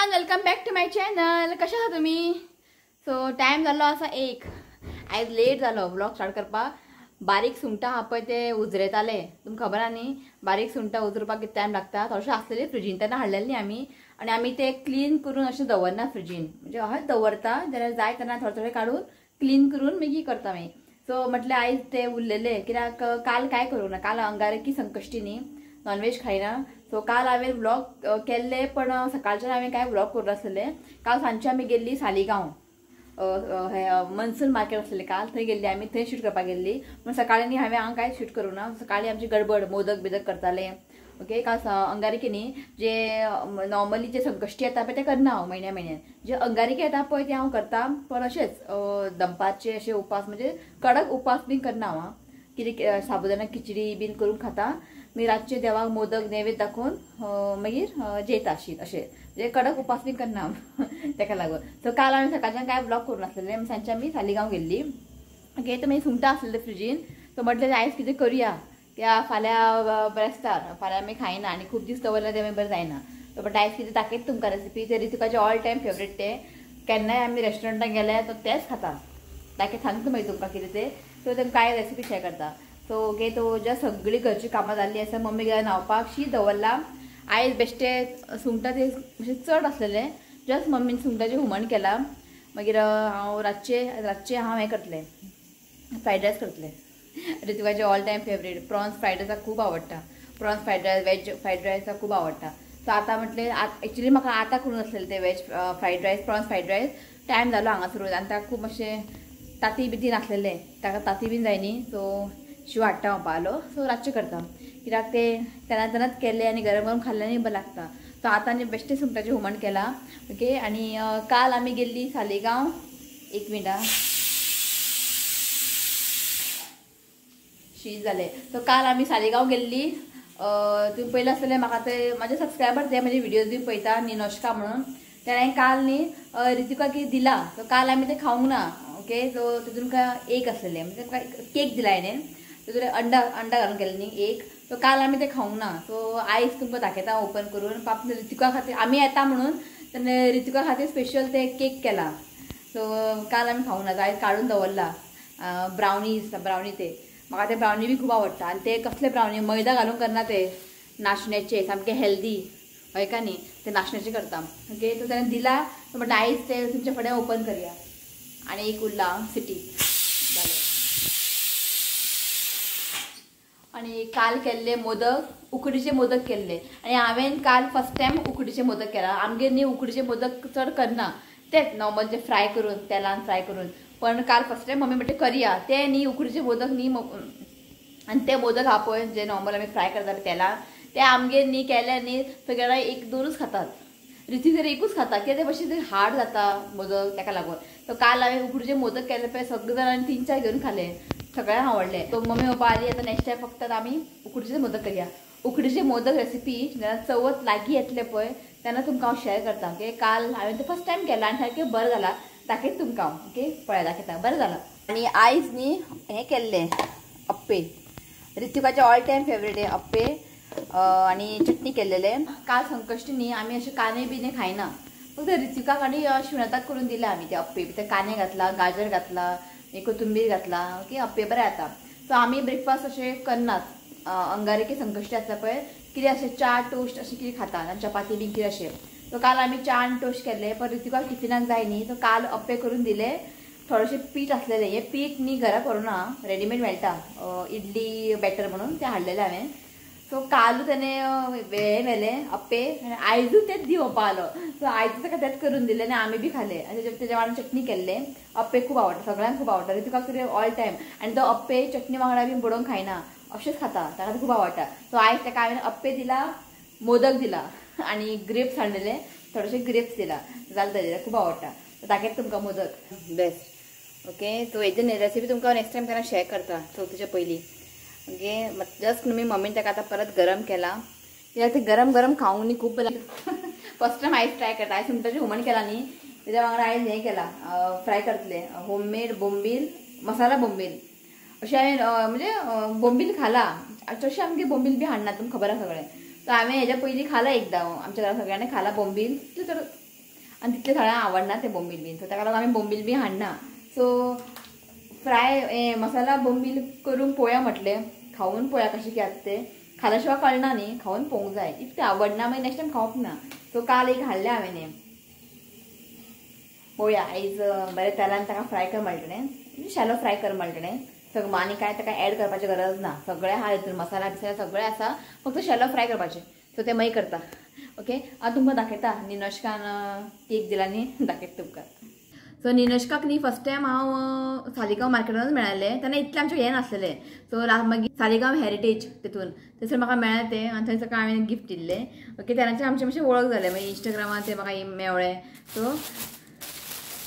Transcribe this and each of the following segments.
Everyone, welcome back to my channel. कशें आसा तुमी? सो टायम जाल्लो आसा एक. आयज लेट जालो व्लॉग स्टार्ट करपाक. बारीक सुंगटां आहा पळय ते उजरेताले, तुमकां खबर आहा न्ही? बारीक सुंगटां उजरपाक कितें टायम लागता. थोडशे आसलेले फ्रिजीन तेन्ना हाडलेले न्ही आमी, आनी आमी ते क्लीन करून अशें दवरना फ्रिजीन, म्हणजे अशेंच दवरता जाल्यार जाय तेन्ना थोडे थोडे काडून क्लीन करून मागीर करता मागीर. सो म्हटलें आयज ते उरलेले, कित्याक काल काय करूं ना, काल अंगारकी संकश्टी न्ही, नॉनव्हेज खायना. सो काल हांवें व्लॉग केल्ले, पण सकाळच्यान हांवें कांय व्लॉग करूं नासलेले. काल सांजचे आमी गेल्ली सालिगांव, मनसून मार्केट आसलेले काल, थंय गेल्ली आमी, थंय शूट करपाक गेल्ली. पूण सकाळी न्ही हांवें हांगा कांय शूट करूं ना. सकाळी आमची गडबड, मोदक बिदक करताले. ओके, काल अंगारकी न्ही, जे नॉर्मली जे संकश्टी येता पळय ते करना हांव म्हयन्या म्हयन्यान, जे अंगारकी येता पळय ते हांव करता, पण अशेंच दनपारचे अशे उपास, म्हणजे कडक उपास बीन करना हांव. कितें साबुदाणा खिचडी बीन करून खाता, मागीर रातचे देवाक मोदक नैवेद्य दाखोवन मागीर जेयता शीत, अशें म्हणजे कडक उपास बीन करना हांव तेका लागून. सो काल हांवें सकाळच्यान कांय व्लॉग करूं नासलेले. सांजचे आमी सालिगांव गेल्ली. ओके, तर मागीर सुंगटां आसलेले फ्रिजीन, सो म्हटलें आयज कितें करुया, कित्याक फाल्यां ब्रेस्तार, फाल्यां आमी खायना आनी खूब दीस दवरल्यार तें मागीर बरें जायना. सो बट आयज कितें दाखयता तुमकां रेसिपी. ते रितिकाचे ऑल टायम फेवरेट ते, केन्नाय आमी रेस्टॉरंटान गेल्यार तो तेच खाता. दाखयता सांगता मागीर तुमकां कितें तें. सो तांकां कांय रेसिपी शेअर करता. सो ओके, तो ज्या सगळी घरची कामां जाल्ली आसा, मम्मी गेल्या न्हांवपाक, शीत दवरला. आयज बेश्टे सुंगटां ते मातशें चड आसलेले, जस्ट मम्मीन सुंगटाचें हुमण केलां. मागीर हांव रातचें हांव हें करतलें, फ्रायड रायस करतलें. ऋतिकाचे all time favourite prawns fried रायसाक खूब आवडटा, prawns fried rice, veg fried रायसाक खूब आवडटा. सो आतां म्हटलें एक्चुली म्हाका आतां करूं नासलेलें तें veg fried rice, prawns fried rice. Time जालो हांगासर आनी ताका खूब मातशें ताती बी नासलेलें, ताका ताती बीन जाय न्ही. सो शिव हाडटा म्हणपा आलो. सो रातचें करता, कित्याक ते तेन्ना तेन्नाच केल्ले आनी गरम गरम खाल्ले न्ही बरें लागता. सो आतां आनी बेश्टें सुंगटाचें हुमण केलां. ओके, आनी काल आमी गेल्ली सालिगांव. एक मिनट शीत जालें. सो काल आमी सालिगांव गेल्ली. तुमी पयलें आसतलें म्हाका ते म्हाजे सबस्क्रायबर ते म्हजे व्हिडियोज बी पळयता, निनोश्का म्हणून, तेणें काल न्ही रितिका कितें दिला. सो काल आमी तें खावंक ना. ओके, सो तितून काय एक आसलेलें, म्हणजे तुमकां केक दिला हाणें, तितून अंडा अंडा घालून केलें न्ही एक. सो काल आमी तें खावंक ना. सो आयज तुमकां दाखयता ओपन करून. पाप रितिका खातीर आमी येता म्हणून तेणें रितिका खातीर स्पेशल ते केक केला. सो काल आमी खावंक ना, आयज काडून दवरला. ब्रावनी दिसता, ब्रावनी ते म्हाका ते ब्रावनी बी खूब आवडटा. आनी ते कसले ब्रावनी, मैदा घालून करना, ते नाशण्याचे, सामके हेल्दी हय का न्ही, ते नाशण्याचे करता. ओके, सो तेणें दिला म्हटल्यार आयज ते तुमच्या फुडें ओपन करया. आनी एक उरला सिटी जालें. आनी काल केल्ले मोदक, उकडीचे मोदक केल्ले. आनी हांवें काल फर्स्ट टायम उकडीचे मोदक केला. आमगेर न्ही उकडीचे मोदक चड करना, तेच नॉर्मल जे फ्राय करून तेलान फ्राय करून. पण काल फर्स्ट टायम मम्मी म्हटलें करया ते न्ही उकडीचे मोदक न्ही. आनी ते मोदक आहा पळय जे नॉर्मल आमी फ्राय करता तेलान, ते आमगेर न्ही केले न्ही सगळ्यांना एक दोनूच खातात, रिती तरी एकूच खाता, कित्याक ते मातशें ते हार्ड जाता मोदक, ताका लागून. सो काल हांवें उकडीचे मोदक केले पळय, सगळे जाणांनी 3-4 घेवन खाले, सगळ्यांक आवडले. सो मम्मी पप्पा आली आतां नेक्स्ट टायम फक्त आमी उकडीचे मोदक करया. उकडीचे मोदक रेसिपी जेन्ना चवथ लागीं येतले पळय तेन्ना तुमकां हांव शेअर करता. ओके, काल हांवें ते फर्स्ट टायम केला आनी सारकें बरें जाला, दाखयता तुमकां हांव. ओके, पळय दाखयता, बरें जाला. आनी आयज न्ही हें केल्लें अप्पे, रितिकाचे ऑल टायम फेवरेट हें अप्पे आनी चटणी केल्लेले. काल संकश्टी न्ही आमी अशें कांदे बी खायना, फक्त रितिकाक आनी शिवनाथाक करून दिले आमी ते अप्पे. ते कांदे घातला, गाजर घातला, कोथुंबीर घातला. ओके, अप्पे बरें जाता. सो आमी ब्रेकफास्ट अशें करनात, अंगारकी संकश्टी आसता पळय कितें अशें च्या टोस्ट अशें कितें खाता आनी चपाती बी कितें अशें. सो काल आमी च्या आनी टोस्ट केल्ले, पण रितिकाक टिफिनाक जाय न्ही, सो काल अप्पे करून दिले. थोडेशें पीठ आसलेलें, हें पीठ न्ही घरा करूना, रेडीमेड मेळटा इडली बॅटर म्हणून, तें हाडलेलें हांवें. सो कालू तेणें हें व्हेलें अप्पे, आनी आयजूय तेंच दी म्हणपा आलो. सो आयजूय ताका तेंच करून दिलें आनी आमी बी खाले. आनी तेज्या वांगडा चटणी केल्ले. अप्पे खूब आवडटा, सगळ्यांक खूब आवडटा, रितिकाक तरी ऑल टायम. आनी तो अप्पे चटणी वांगडा बी बडोवन खायना, अशेंच खाता, ताका खूब आवडटा. सो आयज ताका हांवें अप्पे दिला, मोदक दिला आनी ग्रेप्स हाडलेले, थोडेशे ग्रेप्स दिला. जालें ताजें, खूब आवडटा. दाखयता तुमकां मोदक बेस्ट. ओके, सो हेजी रेसिपी तुमकां नेक्स्ट टायम केन्ना शेअर करता चवथीच्या पयलीं. ओके, जस्ट तुमी मम्मीन ताका आतां परत गरम केला, कित्याक ते गरम गरम खावंक न्ही खूब बरें. फर्स्ट टायम आयज ट्राय करता. आयज सुंगटाचें हुमण केलां न्ही, तेज्या वांगडा आयज हें केलां, फ्राय करतलें होममेड बोंबील, मसाला बोंबील. अशें हांवें म्हणजे बोंबील खाला, चडशें आमगे बोंबील बी हाडना, तुमकां खबर आसा सगळें. सो हांवें हेज्या पयलीं खाला एकदां, आमच्या घरान सगळ्यांनी खाला बोंबील, तितलें चड आनी तितले थोड्यांक आवडना ते बोंबील बीन. सो ताका लागून आमी बोंबील बी हाडना. सो फ्राय मसाला बोंबील करून पळोवया म्हटलें, खावन पळोवया कशें कितें आसता तें. खाल्या शिवाय कळना न्ही, खावन पळोवंक जाय. If तें आवडना मागीर नेक्स्ट टायम खावप ना. सो काल एक हाडलें हांवें, पळोवया आयज बरें तेलान ताका फ्राय कर म्हणटलें, शॅलो फ्राय कर म्हणटलें. सगळें आनी कांय ताका एड करपाची गरज ना, सगळें आहा हितून, मसाला बिसाला सगळें आसा, फक्त शॅलो फ्राय करपाचें. सो तें मागीर करता. ओके, हांव तुमकां दाखयता निनोशकान केक दिला न्ही, दाखयता तुमकां. सो निनोशकाक न्ही फर्स्ट टायम हांव सालिगांव मार्केटानूच मेळ्ळें, तेन्ना इतलें आमचें हें नासलेलें. सो मागीर सालिगांव हेरिटेज तितून थंयसर म्हाका मेळ्ळें तें, आनी थंय ताका हांवें गिफ्ट दिल्लें. ओके, तेन्नाचें आमचें मातशें वळख जालें, मागीर इंस्टाग्रामार तें म्हाका मेळ्ळें. सो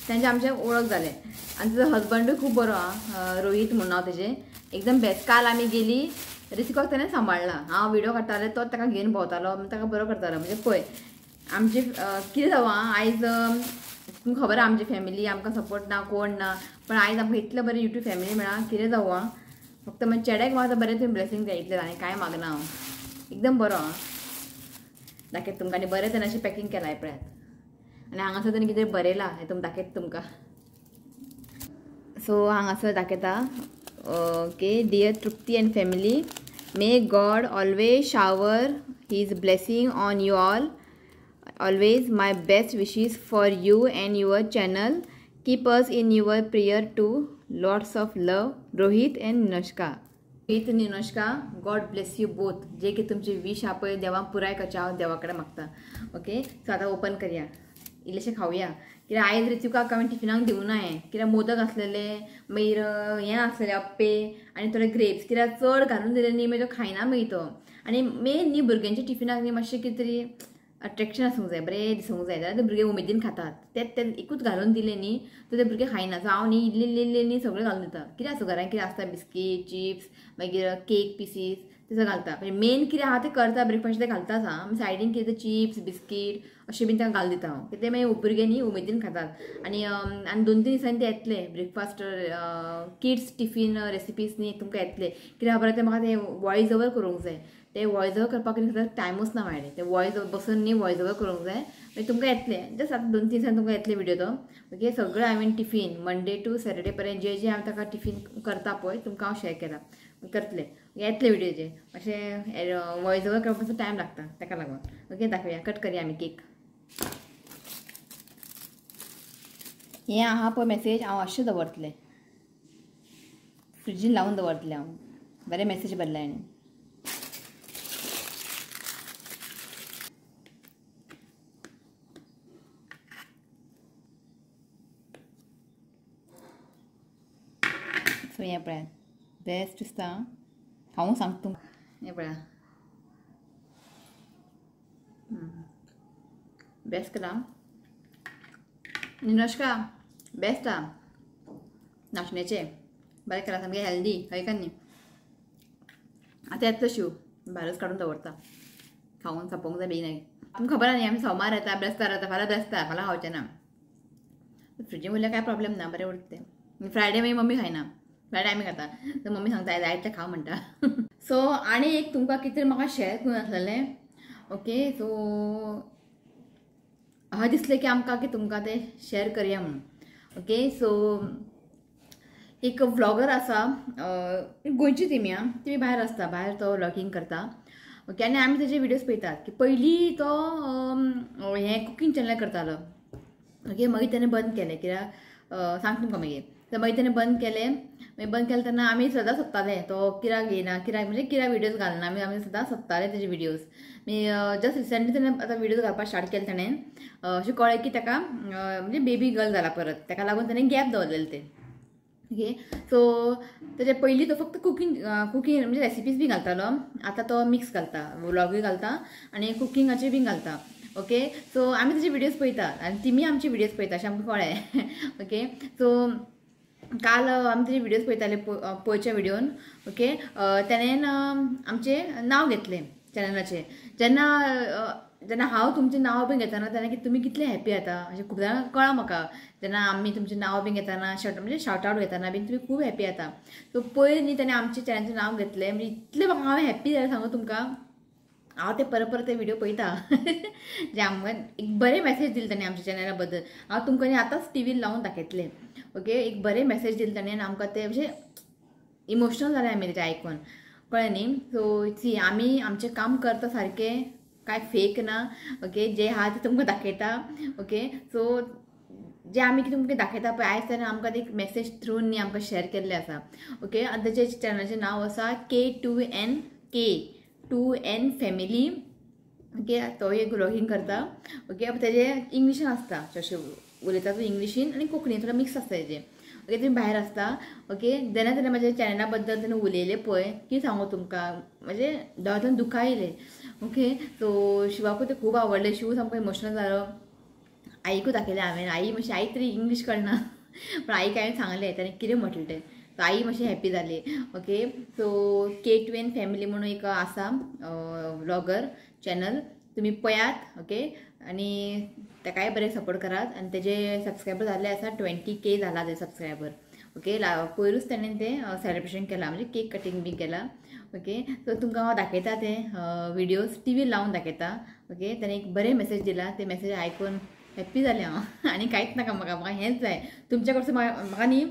तेंचे आमचें वळख जालें. आनी तुजो हजबंडूय खूब बरो आहा, रोहीत म्हणून हांव तेजें, एकदम बेस्ट. काल आमी गेली, रिसिकाक तेणें सांबाळ्ळा, हांव व्हिडियो काडटालें तो ताका घेवन भोंवतालो, ताका बरो करतालो. म्हणजे पळय आमची कितें जावं आयज तुमकां खबर आहा आमची फॅमिली आमकां सपोर्ट ना, कोण ना, पण आयज आमकां इतलें बरें यूट्यूब फॅमिली मेळ्ळा, कितें जावं फक्त मागीर चेड्याक म्हाका बरें तुमी ब्लेसींग जाय इतलें, आनी कांय मागना हांव, एकदम बरो आहा. दाखयता तुमकां. आनी बरें तेणें अशें पॅकींग केलां पळयात, आनी हांगासर तेणें कितें बरयलां हें तुमकां दाखयता तुमकां. सो हांगासर दाखयता, okay, dear Trupti and family, may God always shower his blessing on you all, always my best wishes for you and your channel, keep us in your prayer too, lots of love, Rohit and Ninoshka. Rohit Ninoshka, God bless you both. जे की तुमची विश आहा पळय देवान पुराय करचें हांव देवा कडेन मागता. ओके, सो आतां ओपन करया, इल्लेशें खावया. कित्याक आयज रितिकाक हांवें टिफिनाक दिवना हें, कित्याक मोदक आसलेले, मागीर हें आसलेलें अप्पे आनी थोडे ग्रेप्स, कित्याक चड घालून दिलें न्ही मागीर तो खायना मागीर तो. आनी मेन न्ही भुरग्यांच्या टिफिनाक न्ही मातशें कितें तरी अट्रेक्शन आसूंक जाय, बरें दिसूंक जाय, जाल्यार ते भुरगे उमेदीन खातात. तें तें एकूच घालून दिलें न्ही तर ते भुरगे खायना. सो हांव न्ही इल्ली इल्ली इल्ली न्ही सगळें घालून दिता. कितें आसूं घरान कितें आसता, बिस्कीट, चिप्स, मागीर केक पिसीस तें सगळें घालता. म्हणजे मेन कितें आहा तें करता, ब्रेकफास्ट तें घालताच आहा, मागीर सायडीन कितें चिप्स बिस्कीट अशें बीन तांकां घालून दिता हांव, ते मागीर भुरगे न्ही उमेदीन खातात. आनी आनी 2-3 दिसांनी ते येतले ब्रेकफास्ट किड्स टिफीन रेसिपीज न्ही तुमकां येतले. कित्याक खबर तें म्हाका तें वॉयस ओवर करूंक जाय, ते वॉयस ओवर करपाक न्ही टायमूच ना मेळ्ळें, ते वॉयस बसून न्ही वॉयस ओवर करूंक जाय, मागीर तुमकां येतले जस्ट आतां 2-3 दिसांनी तुमकां येतले व्हिडियो तो. ओके, सगळें हांवें टिफीन मंडे टू सॅटर्डे पर्यंत जे जे हांव ताका टिफीन करता पळय तुमकां हांव शेअर केला करतलें, येतले व्हिडियोचे. अशें वॉयस ओवर करपाचो टायम लागता ताका लागून. ओके, दाखोवया, कट करया आमी केक. हें आहा पळय मॅसेज, हांव अशें दवरतलें, फ्रिजीन लावन दवरतलें हांव, बरें मॅसेज बरला हाणें. सो हें पळयात बेस्ट दिसता, खावूंक सांगता तुमकां. हें पळया बेस्ट केला निनोशका, बेस्ट आहा, नाशण्याचें बरें केलां, सामकें हेल्दी हय का न्ही. आतां येतलो शिव भायरूच काडून दवरता, खावून सोंपोवंक जाय बेगीन. तुमकां खबर न्ही आमी सोमार येता, बेस्तार येता, फाल्यां बेस्तार, फाल्यां खावचें ना. फ्रिजीन उरल्यार कांय प्रॉब्लेम ना, बरें उरता तें. फ्रायडे मागीर मम्मी खायना, फ्रायडे आमी खाता, तर मम्मी सांगता जाय तें खाव म्हणटा. सो आनी एक तुमकां कितें म्हाका शेअर करूंक आसलेलें. ओके, सो अशें दिसलें की आमकां की तुमकां तें शेअर करया म्हणून. ओके, सो एक व्लॉगर आसा, गोंयची तेमी आं, तेमी भायर आसता, भायर तो व्लॉगींग करता. ओके, आनी आमी तेजे व्हिडियोज पळयतात की पयलीं तो हें कुकींग चॅनल करतालो. ओके, मागीर तेणें बंद केलें, कित्याक सांग तुमकां मागीर. तर मागीर तेणें बंद केलें, मागीर बंद केलें तेन्ना आमी सदां सोदताले तो कित्याक येयना, कित्याक म्हणजे कित्याक व्हिडियोज घालना, आमी आमी सदां सोदताले तेजे व्हिडियोज. मागीर जस्ट रिसंटली तेणें आतां व्हिडियोज घालपाक स्टार्ट केले तेणें, अशें कळ्ळें की ताका म्हणजे बेबी गर्ल जाला परत, ताका लागून तेणें गॅप दवरलेलें तें. ओके, सो तेजे पयलीं तो फक्त कुकींग कुकींग म्हणजे रेसिपीज बी घालतालो, आतां तो मिक्स घालता, व्लॉगूय घालता आनी कुकिंगाचे बी घालता. ओके, सो आमी तेजे व्हिडियोज पळयतात आनी तिमी आमचे व्हिडियोज पळयता अशें आमकां कळ्ळें. ओके, सो काल आमी तेजे व्हिडियोज पळयताले पयच्या व्हिडियोन. ओके, तेणेन आमचें नांव घेतलें चॅनलाचें. जेन्ना जेन्ना हांव तुमचें नांव बी घेतना तेन्ना की तुमी कितले हॅपी जाता अशें खूब जाणांक कळ्ळां म्हाका. जेन्ना आमी तुमचें नांव बी घेतना शॉर्ट म्हणजे शॉर्ट आवट घेतना बी तुमी खूब हॅपी जाता. सो पयर न्ही तेणें आमचें चॅनलाचें नांव घेतलें म्हणजे इतलें म्हाका हांव हॅपी जालें सांगू तुमकां. हांव ते परत परत ते व्हिडिओ पळयता जे आमकां एक बरें मॅसेज दिले ताणें आमच्या चॅनला बद्दल. हांव तुमकां आतांच टीव्हीर लावन दाखयतलें. ओके, एक बरें मॅसेज दिले ताणें आनी आमकां ते अशें इमोशनल जालें आमी तेजें आयकून, कळ्ळें न्ही. सो सी आमी आमचें काम करता सारकें, कांय फेक ना. ओके, जे आहा ते तुमकां दाखयता. ओके, सो जे आमी कितें तुमकां दाखयता पळय आयज ताणें आमकां एक मॅसेज थ्रू न्ही आमकां शेअर केल्लें आसा. ओके, आनी तेजे चॅनलाचें नांव आसा K2N family. Okay, तो एक व्लॉगींग करता. ओके, तेजे इंग्लिशीन आसता, चडशें उलयता तो इंग्लिशीन आनी कोंकणी थोडो मिक्स आसता तेजें. ओके, तुमी भायर आसता. ओके, जेन्ना तेणें म्हाज्या चॅनला बद्दल तेणें उलयलें पळय, कितें सांगू तुमकां, म्हणजे दोळ्यांतल्यान दुखां येयलें. ओके, सो शिवाकूय तें खूब आवडलें. शिव सामको इमोशनल जालो. आईकूय दाखयलें हांवें. आई मातशी, आई तरी इंग्लीश कळना पण आईक हांवें सांगलें ताणें कितें म्हटलें तें, सो आई मातशी हॅप्पी जाली. ओके, सो K2N family म्हणून एक आसा व्लॉगर चॅनल, तुमी पळयात. ओके, आनी ताकाय बरें सपोर्ट करात. आनी तेजे सबस्क्रायबर जाल्ले आसा 20K जाला ते सबस्क्रायबर. ओके, पयरूच ताणें तें सेलिब्रेशन केलां, म्हणजे केक कटींग बी केलां. ओके, सो तुमकां हांव दाखयता ते व्हिडियोज टीव्हीर लावन दाखयता. ओके, ताणें एक बरें मॅसेज दिला, ते मॅसेज आयकून हॅप्पी जालें हांव. आनी कांयच नाका म्हाका, म्हाका हेंच जाय तुमच्या कडसून. म्हाका न्ही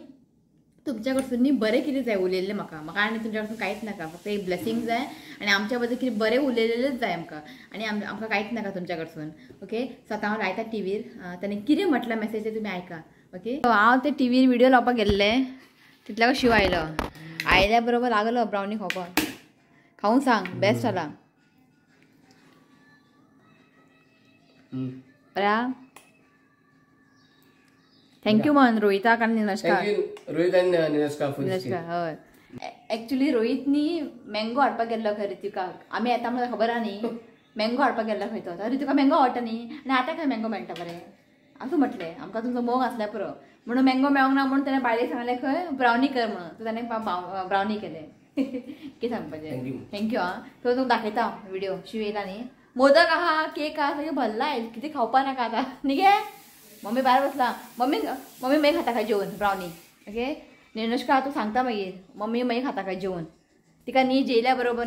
तुमच्या कडसून न्ही बरें कितें जाय उलयल्लें म्हाका, म्हाका आनी तुमच्या कडसून कांयच नाका, फक्त एक ब्लेसींग जाय आनी आमच्या बद्दल कितें बरें उलयलेलेंच जाय आमकां, आनी आमकां कांयच नाका तुमच्या कडसून. ओके, सो आतां हांव लायता टीव्हीर, ताणें कितें म्हटलां मॅसेज तें तुमी आयका. ओके, हांव ते टीव्हीर व्हिडिओ लावपाक गेल्लें, तितल्याक शिव आयलो. आयल्या बरोबर लागलो ब्रावनी खावपाक. खावून सांग बेस्ट जाला. बऱ्या, thank you मन रोहिताक आनी निलश्काक. रोहित आनी निलश्का. निलश्का हय, एक्चुली रोहित न्ही मँगो हाडपाक गेल्लो खंय ऋतिकाक, आमी येता म्हणून खबर आहा न्ही, मँगो हाडपाक गेल्लो खंय तो. ऋतिका मँगो आवडटा न्ही, आनी आतां खंय मँगो मेळटा बरें आसूं म्हटलें, आमकां तुमचो मोग आसल्यार पुरो म्हणून मँगो मेळोंक ना म्हणून ताणें बायलेक सांगलें खंय ब्रावनी कर म्हणून, सो ताणें ब्रावनी केलें. कितें सांगपाचें, thank you. आं, सो तुमकां दाखयता व्हिडिओ. शिव येयला न्ही, मोदक आहा, केक आहा, सगळें भरला, कितें खावपा नाका आतां न्ही गे. मम्मी भायर बसला, मम्मी मम्मी मागीर खाता काय जेवन ब्रावनी. ओके, निनुष्का तूं सांगता मागीर मम्मी मागीर खाता काय जेवन. तिका न्ही जेयल्या बरोबर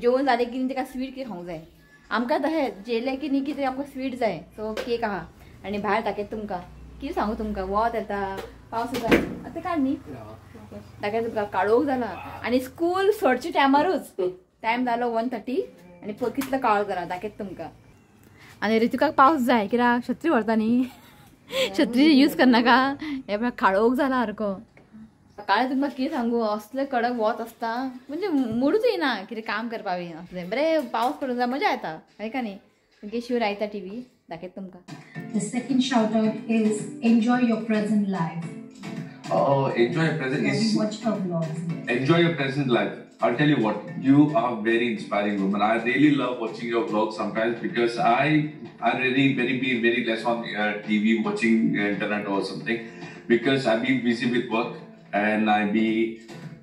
जेवन जालें की तिका स्वीट कितें खावंक जाय. आमकां तशें जेयलें की न्ही कितें आमकां स्वीट जाय. सो केक आहा आनी भायर दाखयता तुमकां, कितें सांगू तुमकां, वत येता, पावस येता, आतां काड न्ही दाखयता तुमकां. काळोख जाला आनी स्कूल सोडचे टायमारूच, टायम जालो 1:30 आनी कितलो काळोख जाला दाखयता तुमकां. आनी ऋतिकाक पावस जाय कित्याक छत्री व्हरता न्ही, छत्री यूज करनाका. हे पळय काळोख जाला सारको. सकाळी तुमकां कितें सांगू, असलें कडक वत आसता म्हणजे मुडूच येयना कितें काम करपा बी असलें. बरें पावस पडूंक जाय, मजा येता हय का न्ही. ओके, शिव लायता टीव्ही, दाखयता तुमकां. The second shout out is enjoy your present life. Oh, enjoy your present. Yeah, watch her vlogs. Enjoy your present life. I'll tell you what, you are very inspiring woman. I really love watching your vlogs sometimes because I really be very less on TV, watching internet or something, because I be busy with work and I be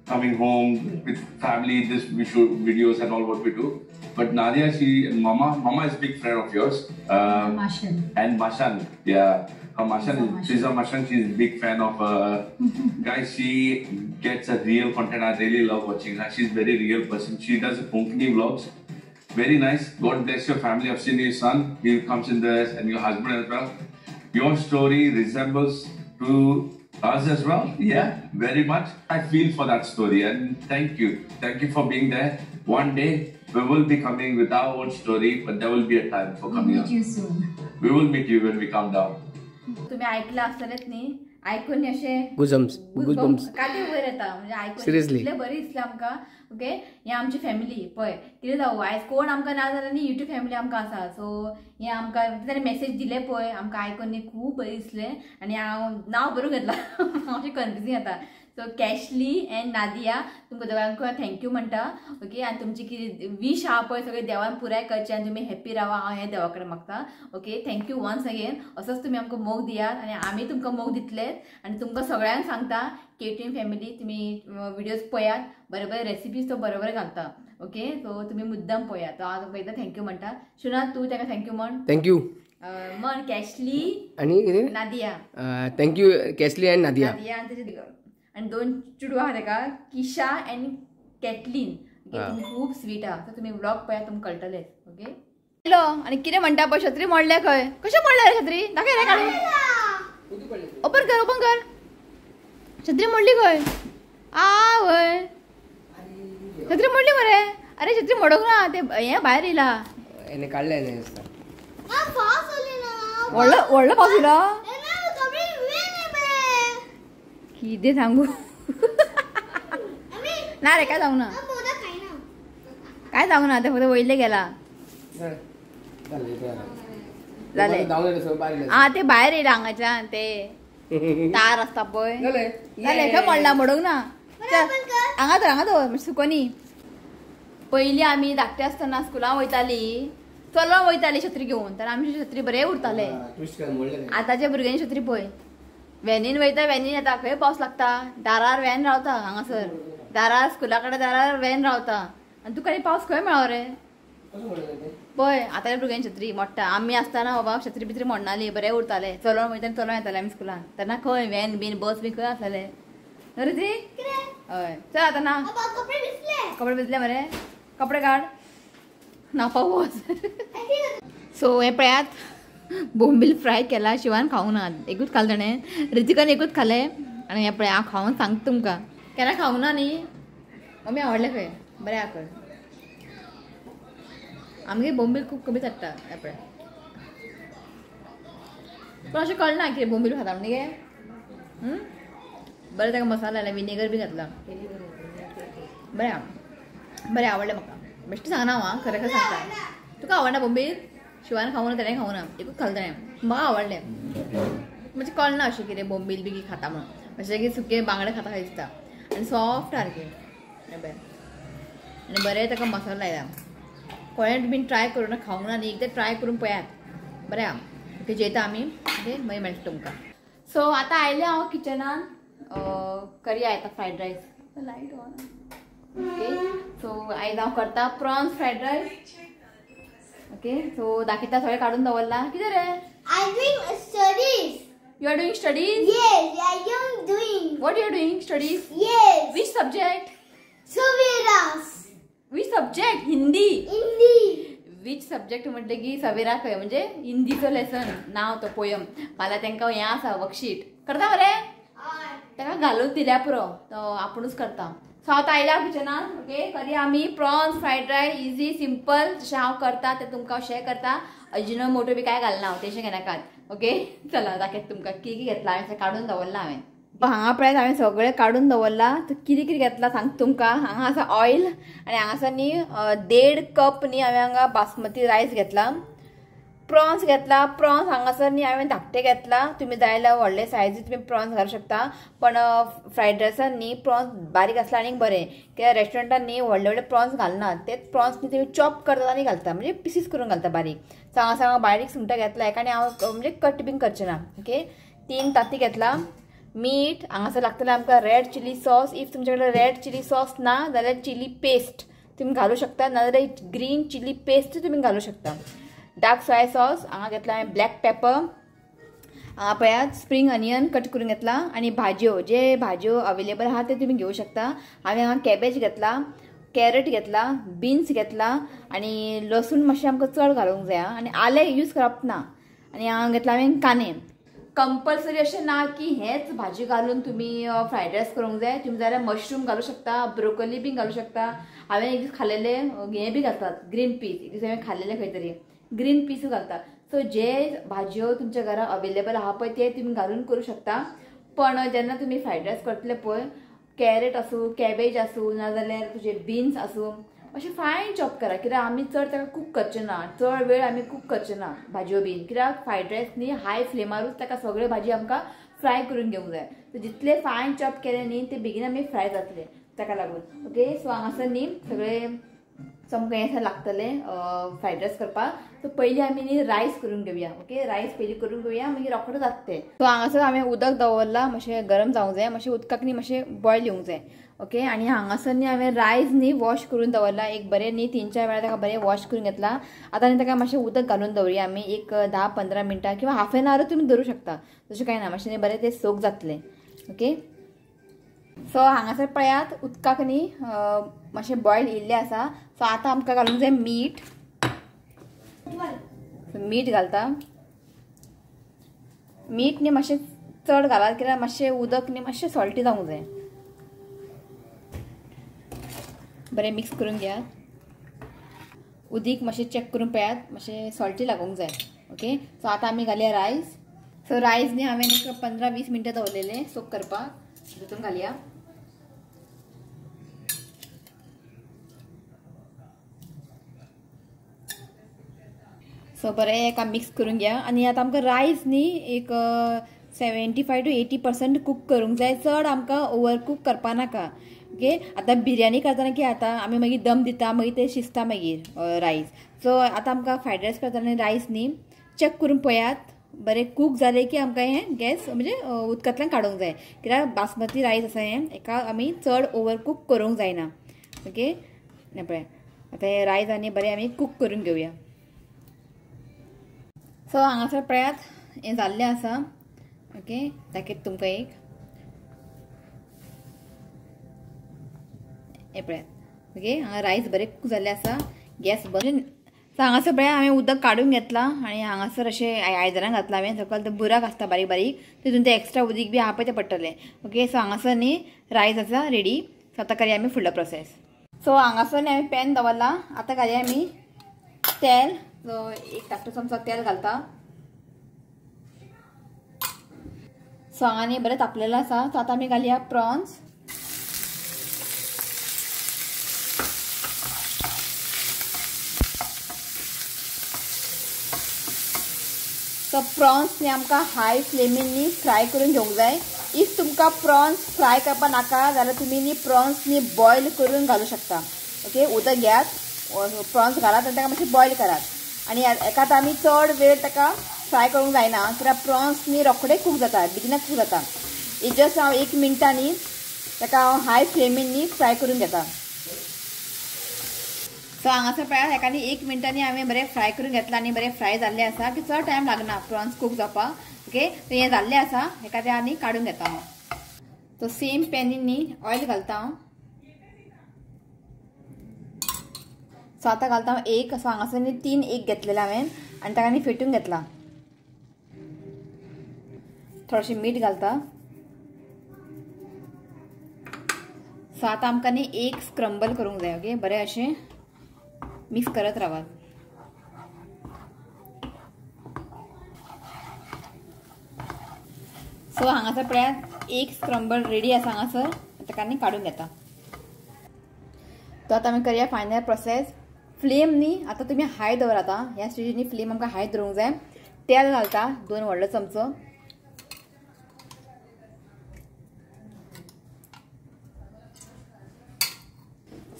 coming home with family, this we shoot videos and all what we do. But Nadia, she and Mama is big friend of yours. Mashan. And Mashan, yeah. Her Mashan, she's a Mashan, she's a big fan of guys, she gets a real content. I really love watching her. She's very real person. She does Konkani vlogs. Very nice. God bless your family. I've seen your son. He comes in there, and your husband as well. Your story resembles to us as well. Yeah, very much. I feel for that story, and thank you. Thank you for being there. One day we will be coming with our own story, but there will be a time for coming. We'll meet you soon. We will meet you when we come down. तुम्ही ऐकलं असतलेच न्ही, आयकून अशे goosebumps काटे वयर येता, म्हणजे आयकून इतलें बरें दिसलें आमकां. ओके, हे आमची फॅमिली पळय कितें जावं आयज कोण आमकां ना जाल्यार न्ही युट्यूब फॅमिली आमकां आसा. सो हे आमकां ताणें मॅसेज दिले पळय आमकां आयकून न्ही खूब बरें दिसलें आनी हांव नांव बरोवन घेतलां, मातशें कन्फ्युजींग जाता. सो कॅशली एंड नादिया तुमकां दोगांकूय thank you म्हणटा. ओके, आनी तुमची कितें वीश आहा पळय सगळें देवान पुराय करचें आनी तुमी हॅप्पी रावा, हांव हें देवा कडेन मागता. Okay, thank you once again. असोच तुमी आमकां मोग दियात आनी आमी तुमकां मोग दितलेच. आनी तुमकां सगळ्यांक सांगता K2N family तुमी विडियोज पळयात, बरे बरे रेसिपीज तो बरोबर घालता. ओके, सो तुमी मुद्दम पळयात. हांव तुमकां एकदां thank you म्हणटा. शुना तूं ताका thank you म्हण. Thank you म्हण कॅशली आनी कितें नादिया. Thank you कॅशली आनी नादिया. नादिया आनी तेजे आनी दोन चेडवां आहा तेका, किशा आनी कॅटलीन. खूब स्वीट आहा. सो तुमी व्लॉग पळयात तुमकां कळटलें. ओके हॅलो आनी कितें म्हणटा पळय छत्री मोडल्या खंय? कशें मोडल्या रे छत्री? दाखय रे काडून. ओपन कर ओपन कर. छत्री मोडली खंय? आवय छत्री मोडली मरे. अरे छत्री मोडूंक ना, ते हें भायर येयला. काडलें व्हडलो व्हडलो पावस येयलो. कितें सांगू ना रे, काय सांगू ना, काय सांगू ना, ते फक्त वयले गेला जालें. आं ते भायर येयला हांगाच्यान, ते तार आसता पळय. जालें खंय मोडला? मोडूंक ना. हांगा तर हांगा दवर मातशें सुकोनी. पयलीं आमी धाकटे आसतना स्कुलान वयताली, चलोन वयताली छत्री घेवन, तर आमची छत्री बरें उरताले. आतांच्या भुरग्यांची छत्री पळय, व्हॅनीन वयता व्हॅनीन येता. खंय पावस लागता दारार व्हॅन रावता, हांगासर दारार स्कुला कडेन दारार व्हॅन रावता. आनी तुका पावस खंय मेळो रे? पळय आतांच्या भुरग्यांची छत्री मोडटा. आमी आसतना बाबा छत्री बित्री मोडनाली, बरें उरताले. चलोन वयता आनी चलोन येताले आमी स्कुलान. तेन्ना खंय व्हॅन बीन बस बीन खंय आसलेले न्हू रे ती? हय चल आतां ना कपडे भिजले मरे, कपडे काड न्हावपाक वच. सो हें पळयात बोंबील फ्राय केला. शिवान खावंक ना, एकूच खालें ताणें, रितिकान एकूच खालें. आनी हें पळय हांव खावन सांगता तुमकां, केन्ना खावंक ना न्ही. मम्मी आवडलें खंय, बरें आहा खंय. आमगे बोंबील खूब कमी चडटा हें पळय, पूण अशें कळना कितें बोंबील खाता म्हण गे. बरें ताका मसाला घातला, विनेगर बी घातला. बरें आहा, बरें आवडलें म्हाका. बेश्टें सांगना हांव, खरें खरें सांगता. तुका आवडना बोंबील? शिवान खावंक ना, तेणें खावंक ना, एकूच खालें ताणें. म्हाका आवडलें. म्हणजे कळना अशें कितें बोंबील बी खाता म्हणून, अशें की सुके बांगडे खाता कशें दिसता. आनी सॉफ्ट सारकें बरें, आनी बरें ताका मसालो लायला. कोणें बीन ट्राय करूं ना, खावंक ना न्ही, एकदां ट्राय करून पळयात. बरें आहा. ओके जेयता आमी. ओके मागीर मेळटा तुमकां. सो आतां आयलें हांव किचनान, करया आतां fried rice. Light on. Okay so आयज हांव करता prawns fried rice. Okay so दाखयता, सगळें काडून दवरला. कितें रे? I'm doing studies. You are doing studies? Yes, I am doing. What you are doing? Studies? Yes. Which subject? Saveras. Which subject? Hindi. Hindi. Which subject म्हटलें की सवेरा खंय म्हणजे हिंदीचो लेसन नांव तो पोयम. फाल्यां तांकां हें आसा वर्कशीट करता मरे, ताका घालून दिल्या पुरो, तो आपुणूच करता. सो आतां आयला किचनान. ओके करया आमी prawns fried rice. Easy simple जशें हांव करता तें तुमकां शेअर करता. अजिनोमोटो बी कांय घालना हांव, तेशें घेनाकात. ओके चला दाखयता तुमकां कितें कितें घेतलां हांवें, काडून दवरलां हांवें. हांगा पळयात हांवें सगळें काडून दवरलां. तर कितें कितें घेतलां सांगता तुमकां. हांगा आसा ऑयल आनी हांगासर न्ही 1.5 कप न्ही हांवें हांगा बासमती रायस घेतला. प्रॉन्स घेतला. प्रॉन्स हांगासर न्ही हांवें धाकटे घेतला. तुमी जाय जाल्यार व्हडले सायजी तुमी प्रॉन्स घालूंक शकता, पण फ्रायड रायसान न्ही प्रॉन्स बारीक आसल्यार आनीक बरें. कित्याक रेस्टॉरंटान न्ही व्हडले व्हडले प्रॉन्स घालनात, तेच प्रॉन्स न्ही तुमी चॉप करतात आनी घालता, म्हणजे पिसीस करून घालता बारीक. सो हांगासर हांव बारीक सुंगटां घेतला एका आनी हांव म्हणजे कट बीन करचें ना. ओके 3 तांती घेतला. मीठ हांगासर लागतलें आमकां रेड चिली सॉस. If तुमचे कडेन रेड चिली सॉस ना जाल्यार चिली पेस्ट तुमी घालूं शकता, नाजाल्यार ग्रीन चिली पेस्ट तुमी घालूं शकता. डार्क सोया सॉस हांगा घेतला हांवें, ब्लॅक पेपर हांगा पळयात, स्प्रींग अनियन कट करून घेतला. आनी भाजयो, जे भाजयो अवेलेबल आहा ते तुमी घेवं शकता. हांवें हांगा कॅबेज घेतला, कॅरट घेतला, बीन्स घेतला आनी लसूण मातशें आमकां चड घालूंक जाय आनी आलें यूज करप ना. आनी हांगा घेतला हांवें कांदे. कंपल्सरी अशें ना की हेच भाजी घालून तुमी फ्रायड रायस करूंक जाय. तुमी जाल्यार मशरूम घालूं शकता, ब्रोकली बी घालूं शकता. हांवें एक दीस खालेले हें बी घालतात, ग्रीन पीस. एक दीस हांवें खालेले खंय तरी ग्रीन पीसूय घालता. सो जे भाजयो तुमच्या घरा अवेलेबल आहा पळय ते तुमी घालून करूं शकता. पण जेन्ना तुमी फ्रायड रायस करतले पळय, कॅरेट आसूं, कॅबेज आसूं, नाजाल्यार तुजे बीन्स आसूं, अशें फायन चॉप करा. कित्याक आमी चड ताका कूक करचे ना, चड वेळ आमी कूक करचे ना भाजयो बीन. कित्याक फ्रायड रायस न्ही हाय फ्लेमारूच ताका सगळ्यो भाजी आमकां फ्राय करून घेवंक जाय. सो जितले फायन चॉप केले न्ही ते बेगीन आमी फ्राय जातले, ताका लागून. ओके सो हांगासर न्ही सगळे आमकां हें लागतलें फ्रायड रायस करपाक. सो पयलीं आमी न्ही रायस करून घेवया. ओके रायस पयलीं करून घेवया, मागीर रोखडो जाता तें. सो हांगासर हांवें उदक दवरलां, मातशें गरम जावंक जाय, मातशें उदकाक न्ही मातशें बॉयल येवंक जाय. ओके आनी हांगासर न्ही हांवें रायस न्ही वॉश करून दवरला एक बरें न्ही 3-4 वेळा ताका बरें वॉश करून घेतला. आतां न्ही ताका मातशें उदक घालून दवरुया आमी एक 10-15 मिनटां किंवा हाफ एन आवरूय तुमी दवरूं शकता, तशें कांय ना, मातशें न्ही बरें तें सोक जातलें. ओके सो हांगासर पळयात उदकाक न्ही मातशें बॉयल येयल्लें आसा. सो आतां आमकां घालूंक जाय मीठ. मीठ घालता. मीठ न्ही मातशें चड घालात कित्याक मातशें उदक न्ही मातशें सॉल्टी जावंक जाय. बरें मिक्स करून घेयात. उदीक मातशें चॅक करून पळयात, मातशें सॉल्टी लागूंक जाय. ओके, सो आतां आमी घालया रायस. सो रायस न्ही हांवें एक 15-20 मिनटां दवरलेलें सोक करपाक, तितून घालया. सो बरें एका मिक्स करून घ्या. आनी आतां आमकां रायस न्ही एक 75 to 80% cook करूंक जाय. चड आमकां ओवर कूक करपा नाका. ओके, आतां बिरयानी करतना कितें जाता, आमी मागीर दम दिता, मागीर ते शिजता मागीर रायस. सो आतां आमकां फ्रायड रायस करतना रायस न्ही चॅक करून पळयात, बरें कूक जालें की आमकां हें गॅस म्हणजे उदकांतल्यान काडूंक जाय, कित्याक बासमती रायस आसा हें, हेका आमी चड ओवर कूक करूंक जायना. ओके, पळय आतां हें रायस आनी बरें आमी कूक करून घेवया. सो हांगासर पळयात हें जाल्लें आसा. ओके, दाखयता तुमकां एक. हें पळयात. ओके, हांगा रायस बरें कूक जाल्लें आसा. गॅस बंद. सो हांगासर पळयात हांवें उदक काडून घेतलां आनी हांगासर अशें आयदनां घातलां हांवें. सकयल ते बुराक आसता बारीक बारीक, तितून ते एक्स्ट्रा उदीक बी आहा पळय तें पडटलें. ओके, सो हांगासर न्ही रायस आसा रेडी. सो आतां करया आमी फुडलो प्रोसेस. सो हांगासर न्ही हांवें पॅन दवरलां. आतां घालया आमी तेल. सो एक धाकटो चमचो तेल घालता. सो हांगा न्ही बरें तापलेलें आसा. सो आतां आमी घालया प्रॉन्स. सो प्रॉन्स न्ही आमकां हाय फ्लेमीन न्ही फ्राय करून घेवंक जाय. If तुमकां प्रॉन्स फ्राय करपाक नाका जाल्यार तुमी न्ही प्रॉन्स न्ही बॉयल करून घालूं शकता. ओके, उदक घेयात, प्रॉन्स घालात आनी ताका मातशें बॉयल करात. आनी एकाच आमी चड वेळ ताका फ्राय करूंक जायना, कित्याक प्रॉन्स न्ही रोखडे कूक जाता, बेगिनच कूक जाता. It just हांव 1 मिनटां न्ही ताका हांव हाय फ्लेमीन न्ही फ्राय करून घेता. सो हांगासर पळयात हेका न्ही 1 मिनटांनी हांवें बरें फ्राय करून घेतलां आनी बरें फ्राय जाल्लें आसा, की चड टायम लागना प्रॉन्स कूक जावपाक. ओके, सो हें जाल्लें आसा, हेका तें आनी काडून घेता हांव. सो सेम पॅनीन न्ही ऑयल घालता हांव. सो आतां घालता हांव एक. सो हांगासर न्ही 3 एग घेतलेले हांवें आनी ताका न्ही फेटून घेतला. थोडेशें मीठ घालता. सो आतां आमकां न्ही एक स्क्रंबल करूंक जाय. ओके, बरें अशें मिक्स करत रावात. सो हांगासर पळयात एक स्क्रंबल रेडी आसा हांगासर. ताका न्ही काडून घेता. तो आतां आमी करया फायनल प्रोसेस. फ्लेम न्ही आतां तुमी हाय दवरात. ह्या स्टेजीनी फ्लेम आमकां हाय दवरूंक जाय. तेल घालता 2 व्हडलो चमचो.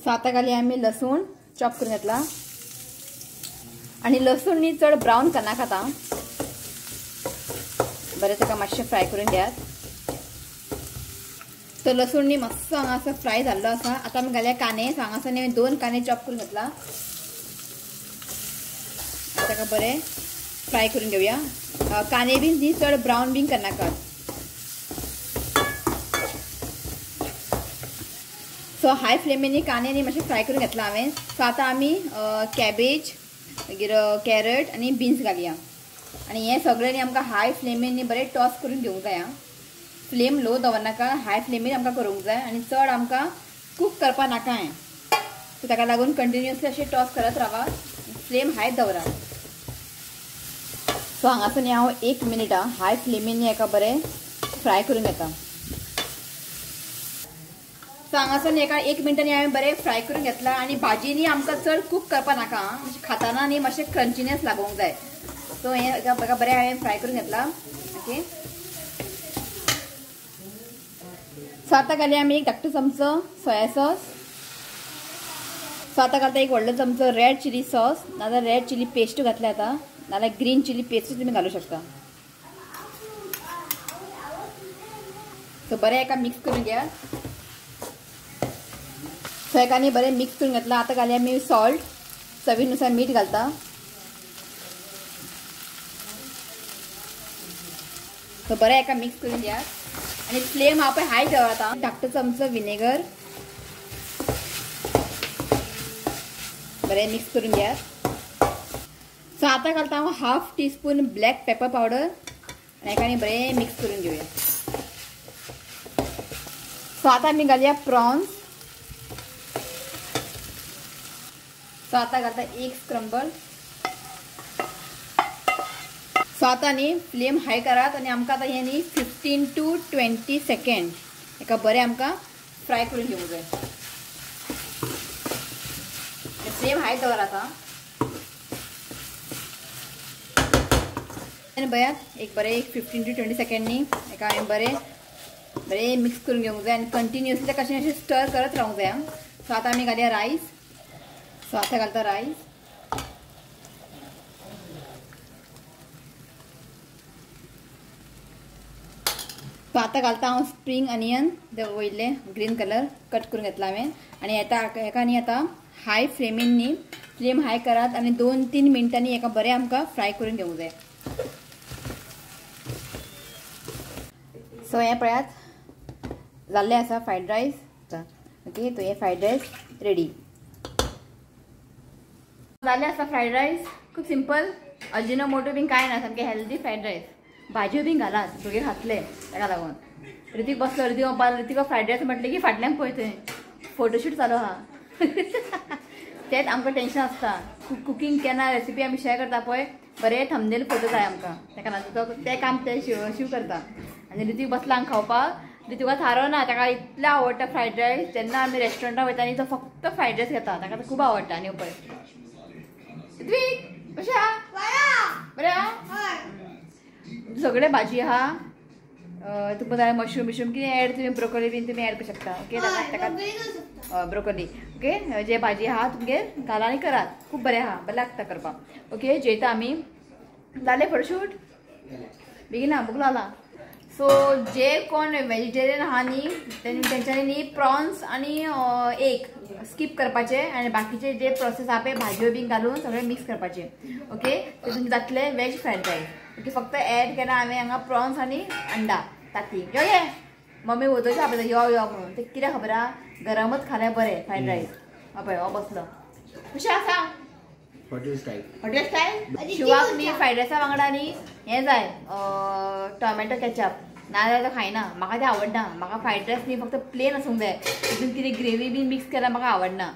सो आतां घालया आमी लसूण चॉप करून घेतला. आनी लसूण न्ही चड ब्रावन करनाका आतां, बरें ताका मातशें फ्राय करून घेयात. तो लसूण न्ही मातसो हांगासर फ्राय जाल्लो आसा. आतां आमी घालया कांदे. सो हांगासर न्ही 2 कांदे चॉप करून घेतला. ताका बरें फ्राय करून घेवया. कांदे बी न्ही चड ब्रावन बीन करनाकात. सो हाय फ्लेमीन कांदे न्ही मातशें फ्राय करून घेतला हांवें. सो आतां आमी कॅबेज, मागीर कॅरट आनी बीन्स घालया. आनी हें सगळें न्ही आमकां हाय फ्लेमीन न्ही बरें टॉस करून घेवंक जाय. फ्लेम लो दवरनाका, हाय फ्लेमीन आमकां करूंक जाय आनी चड आमकां कूक करपाक नाका हें. सो ताका लागून कंटिन्युअसली अशें टॉस करत रावा, फ्लेम हाय दवरा. सो हांगासर न्ही हांव 1 मिनट हाय फ्लेमीन न्ही हेका बरें फ्राय करून घेता. सो हांगासर न्ही एका 1 मिनटांनी हांवें बरें फ्राय करून घेतला. आनी भाजी न्ही आमकां चड कूक करपाक नाका, मातशें खाताना न्ही मातशें क्रंचीनेस लागूंक जाय. सो हें एका बरें हांवें फ्राय करून घेतला. ओके, सो आतां घालया आमी एक धाकटो चमचो सोया सॉस. सो आतां घालता एक व्हडलो चमचो रेड चिली सॉस, नाजाल्यार रेड चिली पेस्ट घातल्या आतां, नाजाल्यार ग्रीन चिली पेस्ट तुमी घालूं शकता. सो बरें एका मिक्स करून घ्या. सो एका न्ही बरें मिक्स करून घेतलां. आतां घालया आमी सॉल्ट, चवीनुसार मीठ घालता. सो बरें एका मिक्स करून घ्या. आनी फ्लेम हा पळय हाय दवर. आतां धाकटो चमचो विनेगर बरें मिक्स करून घेयात. सो आतां घालता हांव 1/2 टीस्पून ब्लॅक पेपर पावडर आनी हेका आनी बरें मिक्स करून घेवया. सो आतां आमी घालया प्रॉन्स. सो आतां घालता एक स्क्रंबल. सो आतां न्ही फ्लेम हाय करात आनी आमकां आतां हें न्ही 15 to 20 second हेका बरें आमकां फ्राय करून घेवंक जाय. फ्लेम हाय दवर आतां. आनी पळयात एक बरें एक 15 to 20 second न्ही हेका हांवें बरें बरें मिक्स करून घेवंक जाय आनी कंटिन्युअसली तेका कशें अशें स्टर करत रावंक जाय. सो आतां आमी घालया रायस. सो आतां घालता रायस. सो आतां घालता हांव स्प्रींग अनियन ते वयले ग्रीन कलर कट करून घेतला हांवें. आनी आतां हेका न्ही आतां हाय फ्लेमीन न्ही फ्लेम हाय करात आनी 2-3 मिनटांनी हेका बरें आमकां फ्राय करून घेवंक जाय. सो हें पळयात जाल्लें आसा फ्रायड रायस. ओके तो हे फ्रायड रायस रेडी जाल्लें आसा. फ्रायड रायस खूब सिंपल, अजिनोमोटो बीन कांय ना, सामकें हेल्दी फ्रायड रायस. भाजयो बीन घालात भुरगे खातले ताका लागून. ऋतिक बसलो, ऋतिक म्हणपाक ऋतिक फ्रायड रायस म्हटलें की फाटल्यान पळय थंय फोटोशूट चालू आहा. तेंच आमकां टेंशन आसता. कुकींग केन्ना रेसिपी आमी शेअर करता पळय बरें थंबनेल फोटो जाय आमकां, ताका लागून तें काम ते शिव करता. आनी ऋतिक बसला हांगा खावपाक. ऋतिका थारो ना, ताका इतलें आवडटा फ्रायड रायस. जेन्ना आमी रेस्टॉरंटान वयता न्ही तो फक्त फ्रायड रायस घेता, ताका तो खूब आवडटा. आनी पळय ऋत्विक कशें आहा? बरें आहा? सगळे भाजी आहा. तुमकां जाल्यार मशरूम बिशरूम कितें एड तुमी ब्रोकली बीन तुमी एड करूं शकता. ओके ताका ब्रोकली ओके जे भाजी आहा तुमगेर घाला आनी करात, खूब बरें आहा, बरें लागता करपाक. ओके जेयता आमी. जालें फोटोशूट बेगीन भूक लागला. सो जे कोण वेजिटेरियन आहा न्ही तेंच्यांनी न्ही प्रॉन्स आनी एग स्कीप करपाचे आनी बाकीचे जे प्रोसेस आहा पळय भाजयो बीन घालून सगळें मिक्स करपाचे. ओके तेतून जातलें वेज फ्रायड रायस. ओके फक्त एड केला हांवें हांगा प्रॉन्स आनी अंडा ताती. यो ये मम्मी वोदोचे आपयता यो यो म्हणून तें कित्याक खबर आहा, गरमच खाल्यार बरें फ्रायड रायस. पळय हो बसलो कशें आसा हॉटेल स्टायल. हॉटेल स्टायल शिवाक न्ही फ्रायड रायसा वांगडा न्ही हें जाय टोमॅटो केचप, नाजाल्यार तो खायना. म्हाका तें आवडना. म्हाका फ्रायड रायस न्ही फक्त प्लेन आसूंक जाय, तितून कितें ग्रेवी बीन मिक्स केल्यार म्हाका आवडना.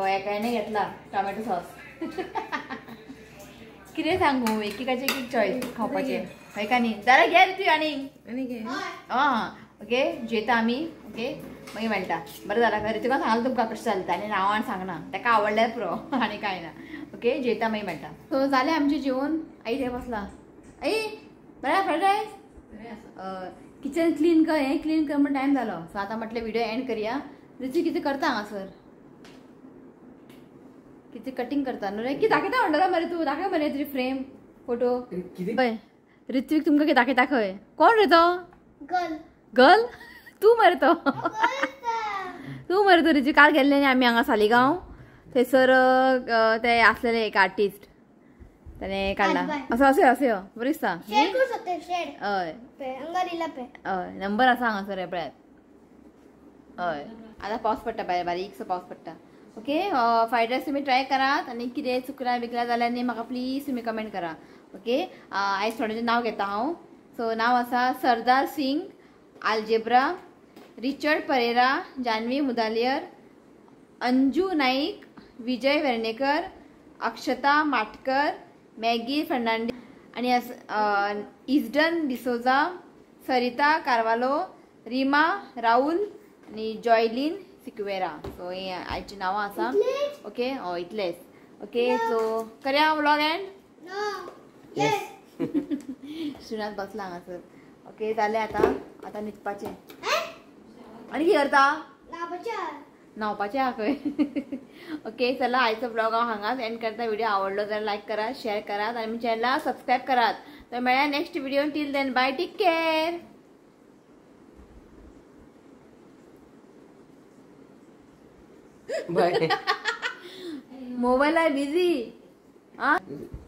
एकाने घेतला टोमॅटो सॉस. कितें सांगू, एकेकाचे एक एक चॉयस खावपाचें हय का न्ही. जाल्यार घे तूं आनी आं ओके जेयता आमी. ओके मागीर मेळटा. बरें जालां खरें तुका सांगलां तुमकां कशें चलता आनी नांवान सांगना, ताका आवडल्यार पुरो आनी कांय ना. ओके जेयता मागीर मेळटा. सो जालें आमचें जेवण. आई थंय बसला. आई बरें फ्रायड रायस किचन क्लीन कर, हें क्लीन कर म्हण टायम जालो. सो आतां म्हटलें व्हिडियो एंड करया. ऋतिक कितें करता हांगासर, कितें कटिंग करता न्हू रे? कितें दाखयता म्हणटलो मरे तूं, दाखय मरे तुजी फ्रेम फोटो. पळय ऋत्विक तुमकां कितें दाखयता खंय? कोण रे तो? गर्ल. गर्ल? तूं मरे तो, तूं मरे तो. ऋत्विक काल गेल्ले न्ही आमी हांगा सालिगांव, थंयसर ते आसलेले एक आर्टिस्ट, ताणें काडला असो अशें अशें बरें दिसता. हय हय नंबर आसा हांगासर हे पळयात. हय आतां पावस पडटा भायर, बारीकसो पावस पडटा. ओके फ्रायड रायस तुमी ट्राय करात आनी कितें चुकलां बिकलां जाल्यार न्ही म्हाका प्लीज तुमी कमेंट करा. ओके आयज थोड्यांचें नांव घेता हांव. सो नांव आसा सरदार सिंग आल्जेब्रा, रिचर्ड परेरा, जानवी मुदालियर, अंजू नाईक, विजय वेर्णेकर, अक्षता माटकर, मॅगी फर्नांडीस आनी इजडन डिसोजा, सरिता कार्वालो, रिमा राहुल आनी जॉयलीन सिक्वेरा. सो हे आयची नांवां आसा. ओके हय इतलेच. ओके सो करया व्लॉग एंड. श्रीनाथ बसला हांगासर. ओके जालें आतां, आतां न्हिदपाचें. आनी कितें करता? न्हांवपाचें आहा खंय. ओके चला आयचो ब्लॉग हांव हांगाच एंड करता. व्हिडिओ आवडलो जाल्यार लायक करात, शेअर करात आनी चॅनलाक सबस्क्रायब करात. तर मेळया next video. Till then bye, take care. Bye. Mobile आहे busy.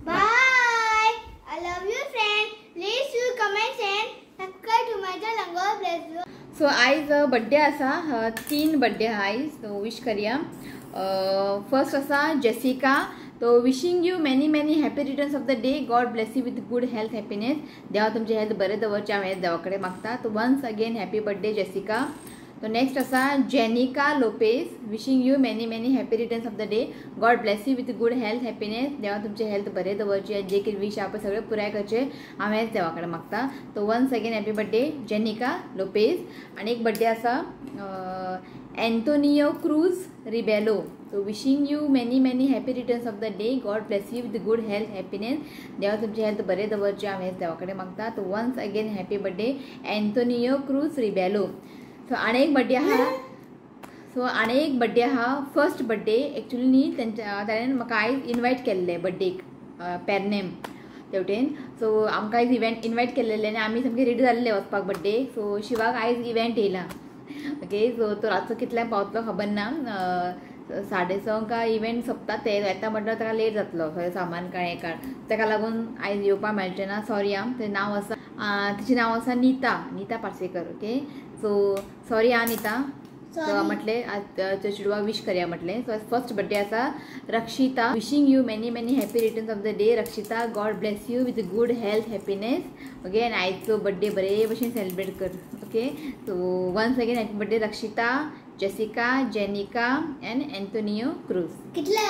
Bye. I love you friend. Please do comment and subscribe to my channel. God bless you. So आयज बड्डे आसा, 3 बड्डे आहा आयज, सो विश करया. First आसा Jessica. तो wishing you many many happy returns of the day. God bless you with good health happiness. देवा तुमचें health बरें दवरचें हांव हें देवा कडेन मागता. तो once again happy birthday Jessica. तो नेक्स्ट आसा Jenica Lopez. Wishing you many many happy returns of the day. God bless you with good health happiness. देवा तुमचें हेल्थ बरें दवरचें, जे कितें विश आहा पळय सगळें पुराय करचें हांव हेंच देवा कडेन मागता. तो once again happy birthday Jenica Lopez. आनी एक बड्डे आसा Antonio Cruz Rebelo. So wishing you many many happy returns of the day. God bless you with good health happiness. देवा तुमचें हेल्थ बरें दवरचें हांव हेंच देवा कडेन मागता. तो once again happy birthday Antonio Cruz Rebelo. So आनी एक बड्डे आहा. सो आनी एक बड्डे आहा, फर्स्ट बड्डे एक्चुली न्ही तेंच्या ताणें म्हाका आयज इनवायट केल्लें बड्डेक पेरनेम तेवटेन. सो आमकां आयज इव्हेंट इनवायट केल्लें आनी आमी सामके रेडी जाल्ले वचपाक बड्डेक. सो शिवाक आयज इव्हेंट येयला. ओके, सो तो रातचो कितल्यांक पावतलो खबर ना, 6:30 इव्हेंट सोंपता ते येता म्हटल्यार ताका लेट जातलो, सगळें सामान कांय हें काड, ताका लागून आयज येवपाक मेळचें ना, सॉरी आं. तें नांव आसा, तिचें नांव आसा Nita, Nita Parsekar. Okay, so sorry आं नीता. सो म्हटलें आज चेडवा विश करया म्हटलें. सो फर्स्ट बड्डे आसा Rakshita. Wishing you many many happy returns of the day Rakshita. God bless you with good health happiness. Okay, आनी आयचो बड्डे बरे भशेन सेलिब्रेट कर. Okay, so once again happy birthday Rakshita, Jessica, Jenica and Antonio Cruz. कितला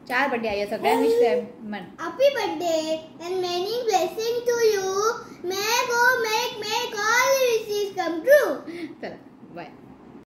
4 birthday आया सगळ्यांक विश म्हण. Happy birthday and many blessing to you. May go make make all wishes come true. चला बाय.